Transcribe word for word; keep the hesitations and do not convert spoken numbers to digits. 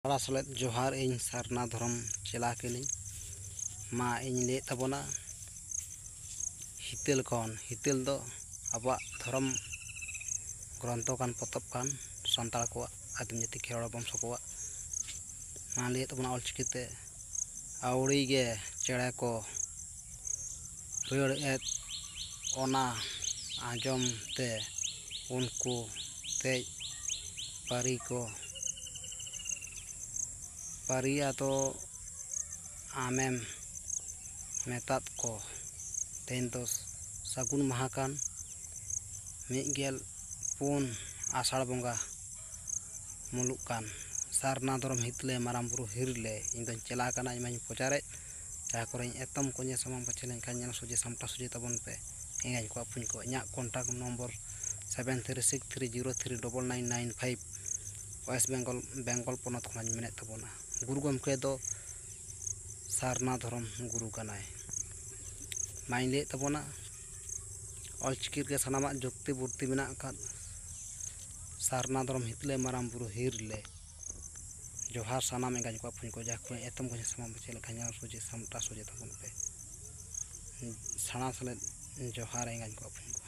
ᱥᱟᱲᱟ ᱥᱮᱞᱮᱫ ᱡᱚᱦᱟᱨ, ᱤᱧ ᱥᱟᱨᱱᱟ ᱫᱷᱚᱨᱚᱢ ᱪᱮᱞᱟ ᱠᱟᱹᱱᱟᱹᱧ᱾ ᱢᱟ ᱤᱧ ᱞᱟᱹᱭᱮᱫ ᱛᱟᱵᱚᱱᱟ ᱦᱤᱛᱟᱹᱞ ᱠᱷᱚᱱ᱾ ᱦᱤᱛᱟᱹᱞ ᱫᱚ ᱟᱵᱚᱣᱟᱜ ᱫᱷᱚᱨᱚᱢ ᱜᱨᱚᱱᱛᱷᱚ ᱠᱟᱱ, ᱯᱚᱛᱚᱵ ᱠᱟᱱ, ᱥᱟᱱᱛᱟᱲ ᱠᱚᱣᱟᱜ, ᱟᱹᱫᱤᱢ ᱡᱟᱹᱛᱤ ᱠᱷᱮᱨᱣᱟᱲ ᱵᱚᱝᱥᱚ ᱠᱚᱣᱟᱜ᱾ ᱢᱟ ᱞᱟᱹᱭᱮᱫ ᱛᱟᱵᱚᱱᱟ ᱚᱞᱪᱤᱠᱤ ᱛᱮ, ᱟᱹᱣᱲᱤ ᱜᱮ ᱪᱮᱬᱮ ᱠᱚ ᱨᱟᱹᱲ ᱮᱫ, ᱚᱱᱟ ᱟᱸᱡᱚᱢ ᱛᱮ ᱩᱱᱠᱩ ᱛᱮᱡ ᱯᱟᱹᱨᱤ ᱠᱚ, ᱯᱟᱹᱨᱤ ᱟᱫᱚ ᱟᱢᱮᱢ ᱢᱮᱛᱟᱫ ᱠᱚ᱾ ᱛᱮᱦᱮᱧ ᱫᱚ ᱥᱟᱹᱜᱩᱱ ᱢᱟᱦᱟ ᱠᱟᱱ, ᱢᱤᱫ ᱜᱮᱞ ᱯᱩᱱ ᱟᱥᱟᱲ ᱵᱚᱸᱜᱟ ᱢᱩᱞᱩᱜ ᱠᱟᱱ᱾ ᱥᱟᱨᱱᱟ ᱫᱷᱚᱨᱚᱢ ᱦᱤᱛᱞᱮ, ᱢᱟᱨᱟᱝ ᱵᱩᱨᱩ ᱦᱤᱨᱞᱮ, ᱤᱧ ᱫᱚᱧ ᱪᱮᱞᱟ ᱠᱟᱱᱟ, ᱤᱧ ᱢᱟᱧ ᱯᱨᱚᱪᱟᱨᱮᱫ᱾ ᱡᱟᱦᱟᱸ ᱠᱚᱨᱮᱧ ᱮᱛᱚᱢ ᱠᱚᱧᱮ ᱥᱟᱢᱟᱝ ᱯᱟᱪᱷᱮ ᱞᱮᱱᱠᱷᱟᱱ, ᱧᱮᱞ ᱥᱚᱡᱷᱮ ᱥᱟᱢᱴᱟᱣ ᱥᱚᱡᱷᱮ ᱛᱟᱵᱚᱱ ᱯᱮ, ᱮᱸᱜᱟᱧ ᱠᱚ ᱟᱹᱯᱩᱧ ᱠᱚ᱾ ᱤᱧᱟᱹᱜ contact number seven three six three zero three double nine nine five, West Bengal, Bengal ᱯᱚᱱᱚᱛ ᱠᱷᱚᱱᱟᱜ ᱤᱧ ᱢᱮᱱᱮᱫ ᱛᱟᱵᱚᱱᱟ᱾ ᱜᱩᱨᱩ ᱜᱚᱢᱠᱮ ᱫᱚ ᱥᱟᱨᱱᱟ ᱫᱷᱚᱨᱚᱢ ᱜᱩᱨᱩ ᱠᱟᱱᱟᱭ᱾ ᱢᱟᱧ ᱞᱟᱹᱭᱮᱫ ᱛᱟᱵᱚᱱᱟ, ᱚᱞᱪᱤᱠᱤ ᱨᱮᱜᱮ ᱥᱟᱱᱟᱢᱟᱜ ᱡᱩᱠᱛᱤ ᱵᱩᱨᱛᱤ ᱢᱮᱱᱟᱜ ᱟᱠᱟᱫ᱾ ᱥᱟᱨᱱᱟ ᱫᱷᱚᱨᱚᱢ ᱦᱤᱛᱞᱮ, ᱢᱟᱨᱟᱝ ᱵᱩᱨᱩ ᱦᱤᱨᱞᱮ, ᱡᱚᱦᱟᱨ ᱥᱟᱱᱟᱢ ᱮᱸᱜᱟᱧ ᱠᱚ ᱟᱹᱯᱩᱧ ᱠᱚ, ᱡᱟᱦᱟᱸ ᱠᱚ ᱮᱛᱚᱢ ᱠᱚ ᱥᱟᱢᱟᱝ ᱯᱟᱪᱷᱮ ᱞᱮᱠᱷᱟᱱ, ᱧᱮᱞ ᱥᱚᱡᱷᱮ ᱥᱟᱢᱴᱟᱣ ᱥᱚᱡᱷᱮ ᱛᱟᱵᱚᱱ ᱯᱮ᱾ ᱥᱟᱲᱟ ᱥᱮᱞᱮᱫ ᱡᱚᱦᱟᱨ ᱮᱸᱜᱟᱧ ᱠᱚ ᱟᱹᱯᱩᱧ ᱠᱚ᱾